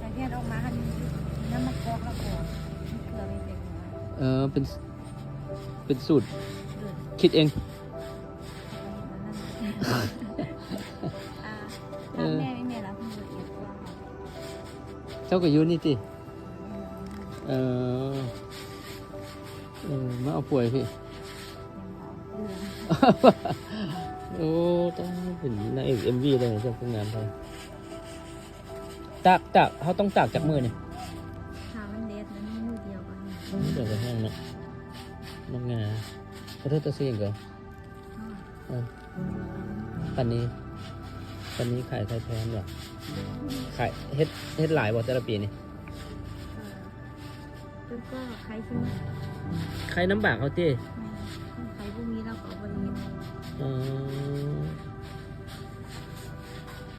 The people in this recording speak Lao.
ໄປແພດອອກມາຫັ້ນ ມີນ້ຳມັນກອກ ແລ້ວກໍມີເກືອ ມີແປ້ງນົວ ເອີ ເປັນ ເປັນສູດ ເອີ ຄິດເອງ ອ່າ ເອີ ຖາມແມ່ ແມ່ລະຮູ້ລະອຽດກວ່າ ເຈົ້າກໍຢູ່ນີ້ຕິ? ເອີ ເອີ ມາເອົາປ່ວຍພີ້ ໂອ້ ຕ້ອງເປັນນາງເອກເອັມວີເລີຍ ເຈົ້າຄືງາມແທ້. ຕາກ ຕາກ ເຮົາຕ້ອງຕາກຈັກມື້ນີ້? ຖ້າມັນແດດມັນມີມື້ດຽວກໍແຫ້ງ ມື້ດຽວກໍແຫ້ງເນາະ ມັນງາ ຂໍໂທດ ເຈົ້າຊື່ຫຍັງກໍ? ເອີ ປັນນີ ປັນນີຂາຍໄຂ່ແພງບໍ່? ຂາຍ ເຮັດ ເຮັດຫຼາຍບໍ່ແຕ່ລະປີນີ້? ເອີ ເພິ່ນກໍຂາຍຄື ຂາຍນຳບາງເຮົາຕິ? ແມ່ນ ຂາຍບໍ່ມີລາວກໍບໍ່ໄດ້ເຮັດ ອໍ